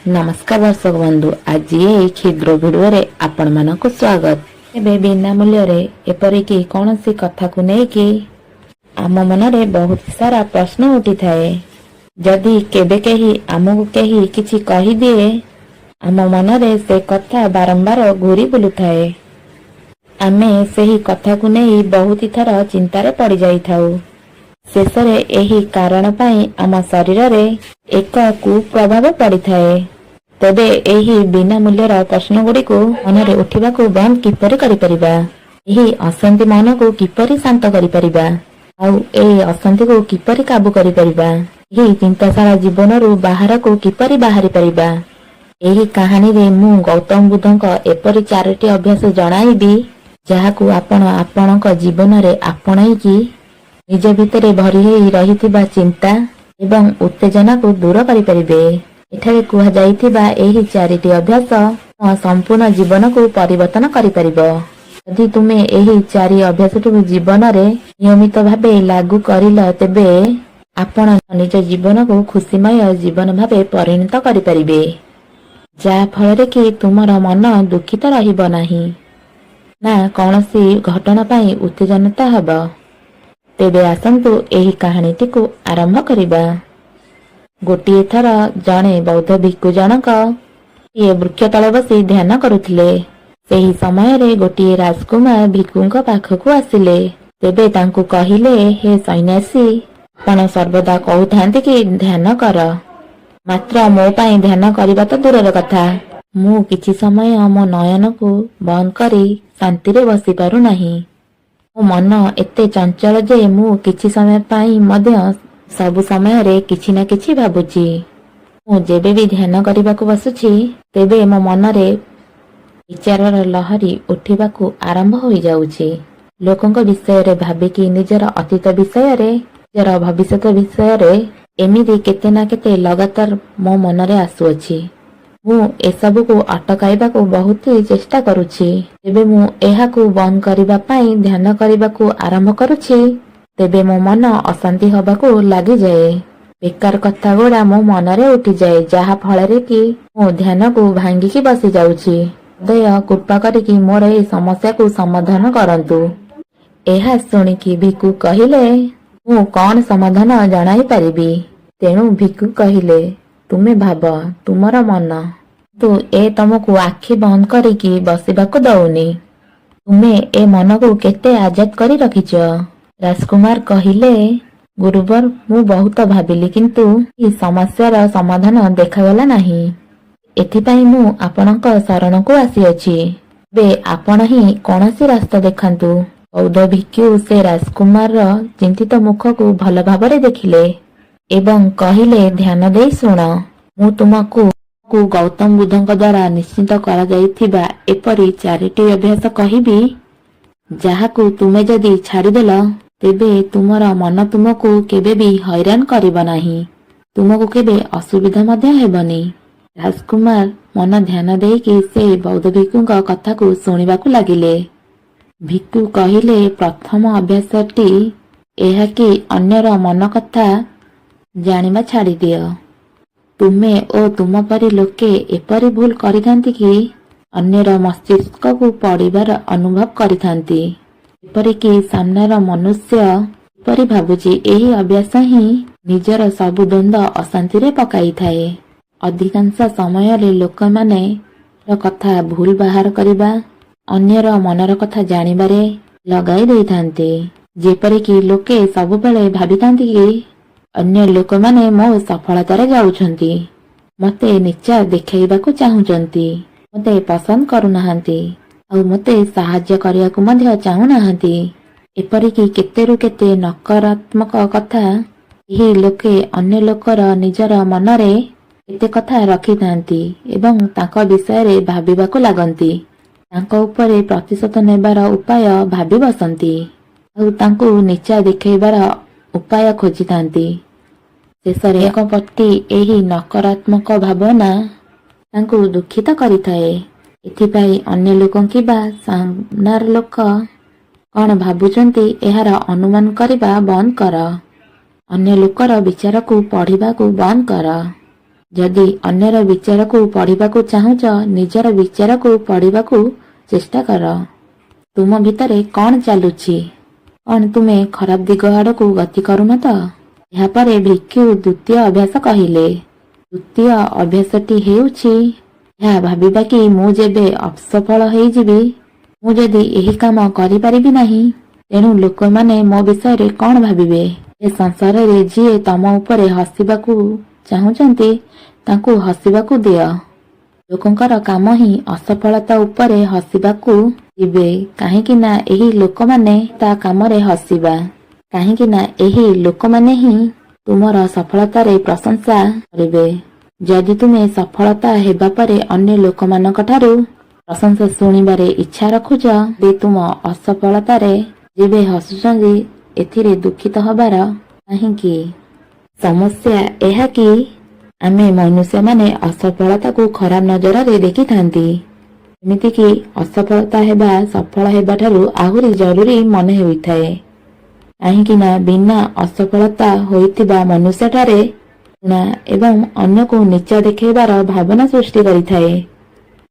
ନମସ୍କାର ଦର୍ଶକ ବନ୍ଧୁ, ଆଜି ଏହି କ୍ଷୁଦ୍ର ଭିଡ଼ିଓରେ ଆପଣମାନଙ୍କୁ ସ୍ୱାଗତ। ଏବେ ବିନା ମୂଲ୍ୟରେ ଏପରିକି କୌଣସି କଥାକୁ ନେଇକି ଆମ ମନରେ ବହୁତ ସାରା ପ୍ରଶ୍ନ ଉଠିଥାଏ। ଯଦି କେବେ କେହି ଆମକୁ କେହି କିଛି କହିଦିଏ, ଆମ ମନରେ ସେ କଥା ବାରମ୍ବାର ଘୁରି ବୁଲୁଥାଏ। ଆମେ ସେହି କଥାକୁ ନେଇ ବହୁତ ଥର ଚିନ୍ତାରେ ପଡ଼ିଯାଇଥାଉ। ଶେଷରେ ଏହି କାରଣ ପାଇଁ ଆମ ଶରୀରରେ ଏକ କୁପ୍ରଭାବ ପଡ଼ିଥାଏ। ତେବେ ଏହି ବିନା ମୂଲ୍ୟର ପ୍ରଶ୍ନଗୁଡ଼ିକୁ ମନରେ ଉଠିବାକୁ ବନ୍ଦ କିପରି କରିପାରିବା? ଏହି ଅଶାନ୍ତି ମନକୁ କିପରି ଶାନ୍ତ କରିପାରିବା? ଆଉ ଏହି ଅଶାନ୍ତିକୁ କିପରି କାବୁ କରିପାରିବା? ଏହି ଚିନ୍ତାଶାଳ ଜୀବନରୁ ବାହାରକୁ କିପରି ବାହାରି ପାରିବା? ଏହି କାହାଣୀରେ ମୁଁ ଗୌତମ ବୁଦ୍ଧଙ୍କ ଏପରି ଚାରୋଟି ଅଭ୍ୟାସ ଜଣାଇବି, ଯାହାକୁ ଆପଣ ଆପଣଙ୍କ ଜୀବନରେ ଆପଣେଇକି ନିଜ ଭିତରେ ଭରି ହେଇ ରହିଥିବା ଚିନ୍ତା ଏବଂ ଉତ୍ତେଜନାକୁ ଦୂର କରିପାରିବେ। ଏଠାରେ କୁହାଯାଇଥିବା ଏହି ଚାରିଟି ଅଭ୍ୟାସ ତୁମ ସମ୍ପୂର୍ଣ୍ଣ ଜୀବନକୁ ପରିବର୍ତ୍ତନ କରିପାରିବ। ଯଦି ତୁମେ ଏହି ଚାରି ଅଭ୍ୟାସଟିକୁ ଜୀବନରେ ନିୟମିତ ଭାବେ ଲାଗୁ କରିଲ, ତେବେ ଆପଣ ନିଜ ଜୀବନକୁ ଖୁସିମୟ ଜୀବନ ଭାବେ ପରିଣତ କରିପାରିବେ, ଯାହା ଫଳରେ କି ତୁମର ମନ ଦୁଃଖିତ ରହିବ ନାହିଁ ନା କୌଣସି ଘଟଣା ପାଇଁ ଉତ୍ତେଜନତା ହେବ। ତେବେ ଆସନ୍ତୁ ଏହି କାହାଣୀଟିକୁ ଆରମ୍ଭ କରିବା। ଗୋଟିଏ ଥର ଜଣେ ବୌଦ୍ଧ ଭିକ୍ଷୁ ଜଣକ ଗୋଟିଏ ବୃକ୍ଷ ତଳେ ବସି ଧ୍ୟାନ କରୁଥିଲେ। ସେହି ସମୟରେ ଗୋଟିଏ ରାଜକୁମାର ଭିକ୍ଷୁଙ୍କ ପାଖକୁ ଆସିଲେ। ତେବେ ତାଙ୍କୁ କହିଲେ, "ହେ ସନ୍ନ୍ୟାସୀ, ଆପଣ ସର୍ବଦା କହୁଥାନ୍ତି କି ଧ୍ୟାନ କର। ମାତ୍ର ମୋ ପାଇଁ ଧ୍ୟାନ କରିବା ତ ଦୂରର କଥା, ମୁଁ କିଛି ସମୟ ମୋ ନୟନକୁ ବନ୍ଦ କରି ଶାନ୍ତିରେ ବସି ପାରୁନାହିଁ। ମୋ ମନ ଏତେ ଚଞ୍ଚଳ ଯେ ମୁଁ କିଛି ସମୟ ପାଇଁ ମଧ୍ୟ ସବୁ ସମୟରେ କିଛି ନା କିଛି ଭାବୁଛି। ମୁଁ ଯେବେ ବି ଧ୍ୟାନ କରିବାକୁ ବସୁଛି, ତେବେ ମୋ ମନରେ ବିଚାରର ଲହରୀ ଉଠିବାକୁ ଆରମ୍ଭ ହୋଇଯାଉଛି। ଲୋକଙ୍କ ବିଷୟରେ ଭାବିକି, ନିଜର ଅତୀତ ବିଷୟରେ, ନିଜର ଭବିଷ୍ୟତ ବିଷୟରେ, ଏମିତି କେତେ ନା କେତେ ଲଗାତାର ମୋ ମନରେ ଆସୁଅଛି। ମୁଁ ଏସବୁକୁ ଅଟକାଇବାକୁ ବହୁତ ଚେଷ୍ଟା କରୁଛି। ତେବେ ମୁଁ ଏହାକୁ ବନ୍ଦ କରିବା ପାଇଁ ଧ୍ୟାନ କରିବାକୁ ଆରମ୍ଭ କରୁଛି, ତେବେ ମୋ ମନ ଅଶାନ୍ତି ହବାକୁ ଲାଗିଯାଏ। ବେକାର କଥା ଗୁଡା ମୋ ମନରେ ଉଠିଯାଏ, ଯାହା ଫଳରେ କି ମୁଁ ଧ୍ୟାନକୁ ଭାଙ୍ଗିକି ବସି ଯାଉଛି। ଦୟ କୃପା କରିକି ମୋର ଏହି ସମସ୍ୟାକୁ ସମାଧାନ କରନ୍ତୁ।" ଏହା ଶୁଣିକି ଭିକ୍ଷୁ କହିଲେ, "ମୁଁ କଣ ସମାଧାନ ଜଣାଇ ପାରିବି?" ତେଣୁ ଭିକ୍ଷୁ କହିଲେ, "ତୁମେ ଭାବ, ତୁମର ମନ କିନ୍ତୁ ଏ ତମକୁ ଆଖି ବନ୍ଦ କରିକି ବସିବାକୁ ଦଉନି। ତୁମେ ଏ ମନକୁ କେତେ ଆଜାଦ କରି ରଖିଛ?" ରାଜକୁମାର କହିଲେ, "ଗୁରୁବର, ମୁଁ ବହୁତ ଭାବିଲି, କିନ୍ତୁ ଏହି ସମସ୍ୟାର ସମାଧାନ ଦେଖାଗଲା ନାହିଁ। ଏଥିପାଇଁ ମୁଁ ଆପଣଙ୍କ ଶରଣକୁ ଆସିଅଛି। ଏବେ ଆପଣ ହିଁ କୌଣସି ରାସ୍ତା ଦେଖାନ୍ତୁ।" ବୌଦ୍ଧ ଭିକ୍ଷୁ ସେ ରାଜକୁମାରର ଚିନ୍ତିତ ମୁଖକୁ ଭଲ ଭାବରେ ଦେଖିଲେ ଏବଂ କହିଲେ, "ଧ୍ୟାନ ଦେଇ ଶୁଣ। ମୁଁ ତୁମକୁ ଗୌତମ ବୁଦ୍ଧଙ୍କ ଦ୍ୱାରା ନିଶ୍ଚିତ କରାଯାଇଥିବା ଏପରି ଚାରିଟି ଅଭ୍ୟାସ କହିବି, ଯାହାକୁ ତୁମେ ଯଦି ଛାଡ଼ିଦେଲ, ତେବେ ତୁମର ମନ ତୁମକୁ କେବେ ବି ହଇରାଣ କରିବ ନାହିଁ। ତୁମକୁ କେବେ ଅସୁବିଧା ମଧ୍ୟ ହେବନି।" ରାଜକୁମାର ମନ ଧ୍ୟାନ ଦେଇକି ସେ ବୌଦ୍ଧ ଭିକ୍ଷୁଙ୍କ କଥାକୁ ଶୁଣିବାକୁ ଲାଗିଲେ। ଭିକ୍ଷୁ କହିଲେ, "ପ୍ରଥମ ଅଭ୍ୟାସଟି ଏହା କି ଅନ୍ୟର ମନ କଥା ଜାଣିବା ଛାଡ଼ିଦିଅ। ତୁମେ ଓ ତୁମ ପରି ଲୋକେ ଏପରି ଭୁଲ କରିଥାନ୍ତି କି ଅନ୍ୟର ମସ୍ତିଷ୍କକୁ ପଢ଼ିବାର ଅନୁଭବ କରିଥାନ୍ତି, ଏପରିକି ସାମ୍ନାର ମନୁଷ୍ୟ କିପରି ଭାବୁଛି। ଏହି ଅଭ୍ୟାସ ହିଁ ନିଜର ସବୁ ଦ୍ୱନ୍ଦ୍ୱ ଅଶାନ୍ତିରେ ପକାଇଥାଏ। ଅଧିକାଂଶ ସମୟରେ ଲୋକମାନେ କଥା ଭୁଲ ବାହାର କରିବା, ଅନ୍ୟର ମନର କଥା ଜାଣିବାରେ ଲଗାଇ ଦେଇଥାନ୍ତି। ଯେପରିକି ଲୋକେ ସବୁବେଳେ ଭାବିଥାନ୍ତି କି ଅନ୍ୟ ଲୋକମାନେ ମୋ ସଫଳତାରେ ଜଳୁଛନ୍ତି, ମତେ ନିଚା ଦେଖାଇବାକୁ ଚାହୁଁଛନ୍ତି, ମତେ ପସନ୍ଦ କରୁନାହାନ୍ତି ଆଉ ମତେ ସାହାଯ୍ୟ କରିବାକୁ ମଧ୍ୟ ଚାହୁଁନାହାନ୍ତି। ଏପରିକି କେତେରୁ କେତେ ନକାରାତ୍ମକ କଥା। ଏହି ଲୋକେ ଅନ୍ୟ ଲୋକର ନିଜର ମନରେ କେତେ କଥା ରଖିଥାନ୍ତି ଏବଂ ତାଙ୍କ ବିଷୟରେ ଭାବିବାକୁ ଲାଗନ୍ତି। ତାଙ୍କ ଉପରେ ପ୍ରତିଶୋଧ ନେବାର ଉପାୟ ଭାବି ବସନ୍ତି ଆଉ ତାଙ୍କୁ ନିଚା ଦେଖାଇବାର ଉପାୟ ଖୋଜିଥାନ୍ତି। ଶେଷରେ ଏକ ପ୍ରତି ଏହି ନକାରାତ୍ମକ ଭାବନା ତାଙ୍କୁ ଦୁଃଖିତ କରିଥାଏ। ଏଥିପାଇଁ ଅନ୍ୟ ଲୋକ କିମ୍ବା ସାମ୍ନାର ଲୋକ କଣ ଭାବୁଛନ୍ତି, ଏହାର ଅନୁମାନ କରିବା ବନ୍ଦ କର। ଅନ୍ୟ ଲୋକର ବିଚାରକୁ ପଢ଼ିବାକୁ ବନ୍ଦ କର। ଯଦି ଅନ୍ୟର ବିଚାରକୁ ପଢ଼ିବାକୁ ଚାହୁଁଛ, ନିଜର ବିଚାରକୁ ପଢ଼ିବାକୁ ଚେଷ୍ଟା କର। ତୁମ ଭିତରେ କ'ଣ ଚାଲୁଛି? କ'ଣ ତୁମେ ଖରାପ ଦିଗ ଆଡ଼କୁ ଗତି କରୁନ ତ? ଏହାପରେ ଭିକ୍ଷୁ ଦ୍ୱିତୀୟ ଅଭ୍ୟାସ କହିଲେ। ଦ୍ୱିତୀୟ ଅଭ୍ୟାସଟି ହେଉଛି ଏହା ଭାବିବା କି ମୁଁ ଯେବେ ଅସଫଳ ହେଇଯିବି, ମୁଁ ଯଦି ଏହି କାମ କରିପାରିବି ନାହିଁ, ତେଣୁ ଲୋକମାନେ ମୋ ବିଷୟରେ କ'ଣ ଭାବିବେ? ଏ ସଂସାରରେ ଯିଏ ତମ ଉପରେ ହସିବାକୁ ଚାହୁଁଛନ୍ତି, ତାଙ୍କୁ ହସିବାକୁ ଦିଅ। ଲୋକଙ୍କର କାମ ହିଁ ଅସଫଳତା ଉପରେ ହସିବାକୁ ଯିବେ, କାହିଁକି ନା ଏହି ଲୋକମାନେ ତା କାମରେ ହସିବା, କାହିଁକି ନା ଏହି ଲୋକମାନେ ହିଁ ତୁମର ସଫଳତାରେ ପ୍ରଶଂସା କରିବେ। ଯଦି ତୁମେ ସଫଳତା ହେବା ପରେ ଅନ୍ୟ ଲୋକମାନଙ୍କ ଠାରୁ ପ୍ରଶଂସା ଶୁଣିବାରେ ଇଚ୍ଛା ରଖୁଛ, ତେବେ ତୁମ ଅସଫଳତାରେ ଯେବେ ହସୁଛନ୍ତି, ଏଥିରେ ଦୁଃଖିତ ହବାର କାହିଁକି? ସମସ୍ୟା ଏହା କି ଆମେ ମନୁଷ୍ୟମାନେ ଅସଫଳତାକୁ ଖରାପ ନଜରରେ ଦେଖିଥାନ୍ତି। ଏମିତିକି ଅସଫଳତା ହେବା ସଫଳ ହେବାଠାରୁ ଆହୁରି ଜରୁରୀ ମନେ ହୋଇଥାଏ, କାହିଁକି ନା ବିନା ଅସଫଳତା ହୋଇଥିବା ମନୁଷ୍ୟଠାରେ ଘୃଣା ଏବଂ ଅନ୍ୟକୁ ନୀଚ ଦେଖାଇବାର ଭାବନା ସୃଷ୍ଟି କରିଥାଏ।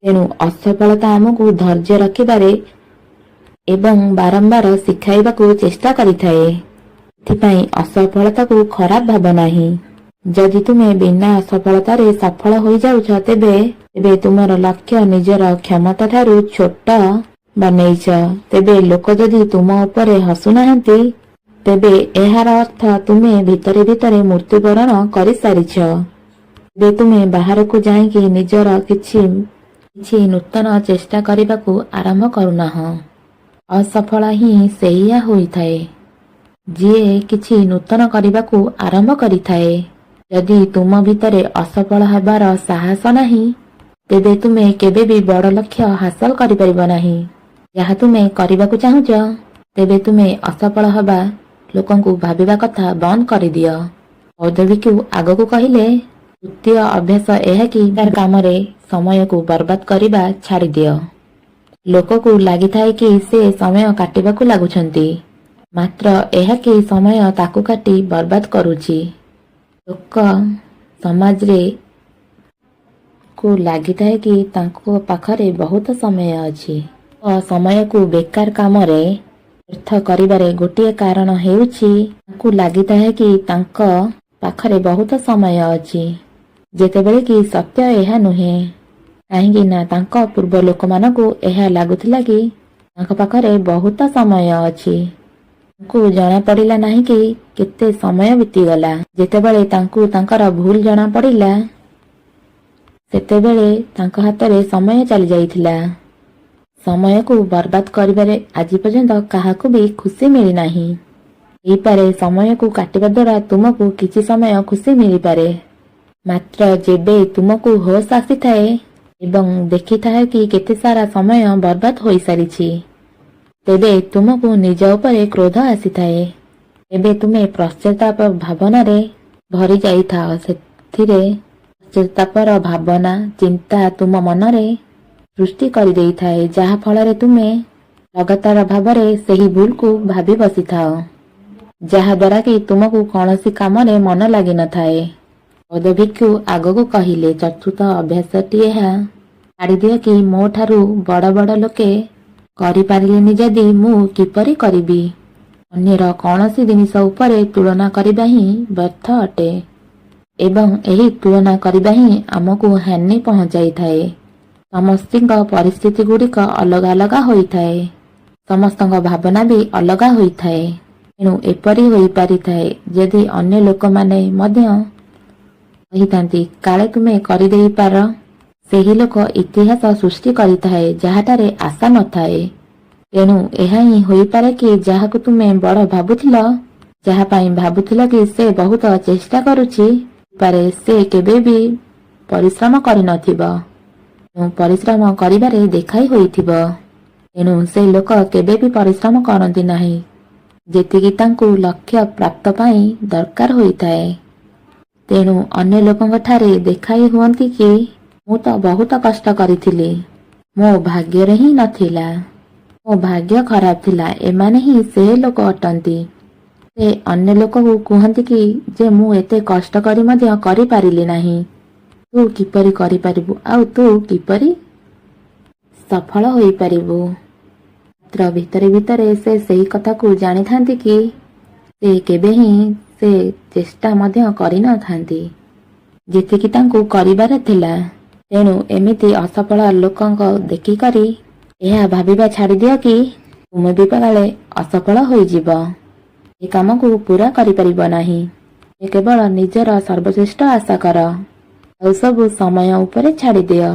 ତେଣୁ ଅସଫଳତା ଆମକୁ ଧୈର୍ଯ୍ୟ ରଖିବାରେ ଏବଂ ବାରମ୍ବାର ଶିଖାଇବାକୁ ଚେଷ୍ଟା କରିଥାଏ। ଏଥିପାଇଁ ଅସଫଳତାକୁ ଖରାପ ଭାବ ନାହିଁ। ଯଦି ତୁମେ ବିନା ଅସଫଳତାରେ ସଫଳ ହୋଇଯାଉଛ, ତେବେ ତୁମର ଲକ୍ଷ୍ୟ ନିଜର କ୍ଷମତା ଠାରୁ ଛୋଟ ବନେଇଛ। ତେବେ ଲୋକ ଯଦି ତୁମ ଉପରେ ହସୁନାହାନ୍ତି, ତେବେ ଏହାର ଅର୍ଥ ତୁମେ ଭିତରେ ଭିତରେ ମୃତ୍ୟୁବରଣ କରିସାରିଛ। ତେବେ ତୁମେ ବାହାରକୁ ଯାଇକି ନିଜର କିଛି ନୂତନ ଚେଷ୍ଟା କରିବାକୁ ଆରମ୍ଭ କରୁନାହଁ। ଅସଫଳ ହିଁ ସେଇଆ ହୋଇଥାଏ, ଯିଏ କିଛି ନୂତନ କରିବାକୁ ଆରମ୍ଭ କରିଥାଏ। ଯଦି ତୁମ ଭିତରେ ଅସଫଳ ହେବାର ସାହସ ନାହିଁ, ତେବେ ତୁମେ କେବେ ବି ବଡ଼ ଲକ୍ଷ୍ୟ ହାସଲ କରିପାରିବ ନାହିଁ, ଯାହା ତୁମେ କରିବାକୁ ଚାହୁଁଛ। ତେବେ ତୁମେ ଅସଫଳ ହେବା ଲୋକଙ୍କୁ ଭାବିବା କଥା ବନ୍ଦ କରିଦିଅ। ବୌଦ୍ଧ ଭିକ୍ଷୁ ଆଗକୁ କହିଲେ, ତୃତୀୟ ଅଭ୍ୟାସ ଏହା କି ବେକାର କାମରେ ସମୟକୁ ବର୍ବାଦ କରିବା ଛାଡ଼ିଦିଅ। ଲୋକକୁ ଲାଗିଥାଏ କି ସେ ସମୟ କାଟିବାକୁ ଲାଗୁଛନ୍ତି, ମାତ୍ର ଏହା କି ସମୟ ତାକୁ କାଟି ବର୍ବାଦ କରୁଛି। ଲୋକ ସମାଜରେ କୁ ଲାଗିଥାଏ କି ତାଙ୍କ ପାଖରେ ବହୁତ ସମୟ ଅଛି। ସମୟକୁ ବେକାର କାମରେ ବ୍ୟର୍ଥ କରିବାରେ ଗୋଟିଏ କାରଣ ହେଉଛି, ତାଙ୍କୁ ଲାଗିଥାଏ କି ତାଙ୍କ ପାଖରେ ବହୁତ ସମୟ ଅଛି, ଯେତେବେଳେ କି ସତ୍ୟ ଏହା ନୁହେଁ। କାହିଁକି ନା ତାଙ୍କ ପୂର୍ବ ଲୋକମାନଙ୍କୁ ଏହା ଲାଗୁଥିଲା କି ତାଙ୍କ ପାଖରେ ବହୁତ ସମୟ ଅଛି। ତାଙ୍କୁ ଜଣାପଡ଼ିଲା ନାହିଁ କି କେତେ ସମୟ ବିତିଗଲା। ଯେତେବେଳେ ତାଙ୍କୁ ତାଙ୍କର ଭୁଲ ଜଣାପଡ଼ିଲା, ସେତେବେଳେ ତାଙ୍କ ହାତରେ ସମୟ ଚାଲିଯାଇଥିଲା। ସମୟକୁ ବର୍ବାଦ କରିବାରେ ଆଜି ପର୍ଯ୍ୟନ୍ତ କାହାକୁ ବି ଖୁସି ମିଳିନାହିଁ। ହେଇପାରେ, ସମୟକୁ କାଟିବା ଦ୍ୱାରା ତୁମକୁ କିଛି ସମୟ ଖୁସି ମିଳିପାରେ, ମାତ୍ର ଯେବେ ତୁମକୁ ହୋସ ଆସିଥାଏ ଏବଂ ଦେଖିଥାଏ କି କେତେ ସାରା ସମୟ ବର୍ବାଦ ହୋଇସାରିଛି, ତେବେ ତୁମକୁ ନିଜ ଉପରେ କ୍ରୋଧ ଆସିଥାଏ। ଏବେ ତୁମେ ପଶ୍ଚାତାପ ଭାବନାରେ ଭରି ଯାଇଥାଅ। ସେଥିରେ ପଶ୍ଚାତାପର ଭାବନା ଚିନ୍ତା ତୁମ ମନରେ ସୃଷ୍ଟି କରିଦେଇଥାଏ, ଯାହା ଫଳରେ ତୁମେ ଲଗାତାର ଭାବରେ ସେହି ଭୁଲକୁ ଭାବି ବସିଥାଅ, ଯାହା ଦ୍ୱାରା କି ତୁମକୁ କୌଣସି କାମରେ ମନ ଲାଗିନଥାଏ। ବୌଦ୍ଧ ଭିକ୍ଷୁ ଆଗକୁ କହିଲେ, ଚତୁର୍ଥ ଅଭ୍ୟାସଟି ଏହା ଛାଡ଼ିଦିଅ କି ମୋ ଠାରୁ ବଡ଼ ବଡ଼ ଲୋକେ କରିପାରିଲେନି ଯଦି, ମୁଁ କିପରି କରିବି? ଅନ୍ୟର କୌଣସି ଜିନିଷ ଉପରେ ତୁଳନା କରିବା ହିଁ ବ୍ୟର୍ଥ ଅଟେ ଏବଂ ଏହି ତୁଳନା କରିବା ହିଁ ଆମକୁ ହାନି ପହଞ୍ଚାଇଥାଏ। ସମସ୍ତିଙ୍କ ପରିସ୍ଥିତି ଗୁଡ଼ିକ ଅଲଗା ଅଲଗା ହୋଇଥାଏ। ସମସ୍ତଙ୍କ ଭାବନା ବି ଅଲଗା ହୋଇଥାଏ। ତେଣୁ ଏପରି ହୋଇପାରିଥାଏ, ଯଦି ଅନ୍ୟ ଲୋକମାନେ ମଧ୍ୟ କହିଥାନ୍ତି, କାଳେ ତୁମେ କରିଦେଇପାର। ସେହି ଲୋକ ଇତିହାସ ସୃଷ୍ଟି କରିଥାଏ, ଯାହାଠାରେ ଆଶା ନଥାଏ। ତେଣୁ ଏହା ହିଁ ହୋଇପାରେ କି ଯାହାକୁ ତୁମେ ବଡ଼ ଭାବୁଥିଲ, ଯାହା ପାଇଁ ଭାବୁଥିଲ କି ସେ ବହୁତ ଚେଷ୍ଟା କରୁଛି, ପାରେ ସେ କେବେ ବି ପରିଶ୍ରମ କରିନଥିବ। ତେଣୁ ପରିଶ୍ରମ କରିବାରେ ଦେଖାଇ ହୋଇଥିବ। ତେଣୁ ସେ ଲୋକ କେବେ ବି ପରିଶ୍ରମ କରନ୍ତି ନାହିଁ, ଯେତିକି ତାଙ୍କୁ ଲକ୍ଷ୍ୟ ପ୍ରାପ୍ତ ପାଇଁ ଦରକାର ହୋଇଥାଏ। ତେଣୁ ଅନ୍ୟ ଲୋକଙ୍କ ଠାରେ ଦେଖାଇ ହୁଅନ୍ତି କି ମୁଁ ତ ବହୁତ କଷ୍ଟ କରିଥିଲି, ମୋ ଭାଗ୍ୟରେ ହିଁ ନଥିଲା, ମୋ ଭାଗ୍ୟ ଖରାପ ଥିଲା। ଏମାନେ ହିଁ ସେ ଲୋକ ଅଟନ୍ତି। ସେ ଅନ୍ୟ ଲୋକକୁ କୁହନ୍ତି କି ଯେ ମୁଁ ଏତେ କଷ୍ଟ କରି ମଧ୍ୟ କରିପାରିଲି ନାହିଁ। ତୁ କିପରି କରିପାରିବୁ ଆଉ ତୁ କିପରି ସଫଳ ହୋଇପାରିବୁ। ମାତ୍ର ଭିତରେ ଭିତରେ ସେ ସେହି କଥାକୁ ଜାଣିଥାନ୍ତି କି ସେ କେବେ ହିଁ ସେ ଚେଷ୍ଟା ମଧ୍ୟ କରିନଥାନ୍ତି, ଯେତିକି ତାଙ୍କୁ କରିବାର ଥିଲା। ତେଣୁ ଏମିତି ଅସଫଳ ଲୋକଙ୍କ ଦେଖିକରି ଏହା ଭାବିବା ଛାଡ଼ିଦିଅ କି ତୁମେ ବି କାଳେ ଅସଫଳ ହୋଇଯିବ, ଏ କାମକୁ ପୂରା କରିପାରିବ ନାହିଁ। ତୁମେ କେବଳ ନିଜର ସର୍ବଶ୍ରେଷ୍ଠ ଆଶା କର, ଆଉ ସବୁ ସମୟ ଉପରେ ଛାଡ଼ିଦିଅ।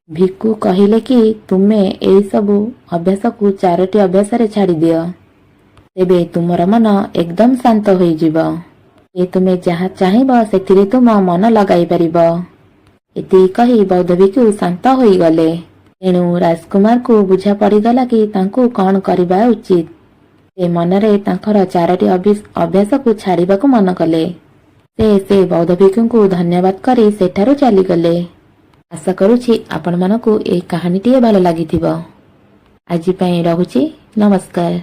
ଭିକ୍ଷୁ କହିଲେ କି ତୁମେ ଏହିସବୁ ଅଭ୍ୟାସକୁ ଚାରୋଟି ଅଭ୍ୟାସରେ ଛାଡ଼ିଦିଅ, ତେବେ ତୁମର ମନ ଏକଦମ ଶାନ୍ତ ହୋଇଯିବ ଏ ତୁମେ ଯାହା ଚାହିଁବ ସେଥିରେ ତୁମ ମନ ଲଗାଇ ପାରିବ। ଏତିକି କହି ବୌଦ୍ଧ ଭିକ୍ଷୁ ଶାନ୍ତ ହୋଇଗଲେ। ତେଣୁ ରାଜକୁମାରକୁ ବୁଝା ପଡ଼ିଗଲା କି ତାଙ୍କୁ କଣ କରିବା ଉଚିତ। ସେ ମନରେ ତାଙ୍କର ଚାରୋଟି ଅଭ୍ୟାସକୁ ଛାଡ଼ିବାକୁ ମନ କଲେ। ସେ ସେ ବୌଦ୍ଧ ଭିକ୍ଷୁଙ୍କୁ ଧନ୍ୟବାଦ କରି ସେଠାରୁ ଚାଲିଗଲେ। ଆଶା କରୁଛି ଆପଣମାନଙ୍କୁ ଏହି କାହାଣୀଟିଏ ଭଲ ଲାଗିଥିବ। ଆଜି ପାଇଁ ରହୁଛି, ନମସ୍କାର।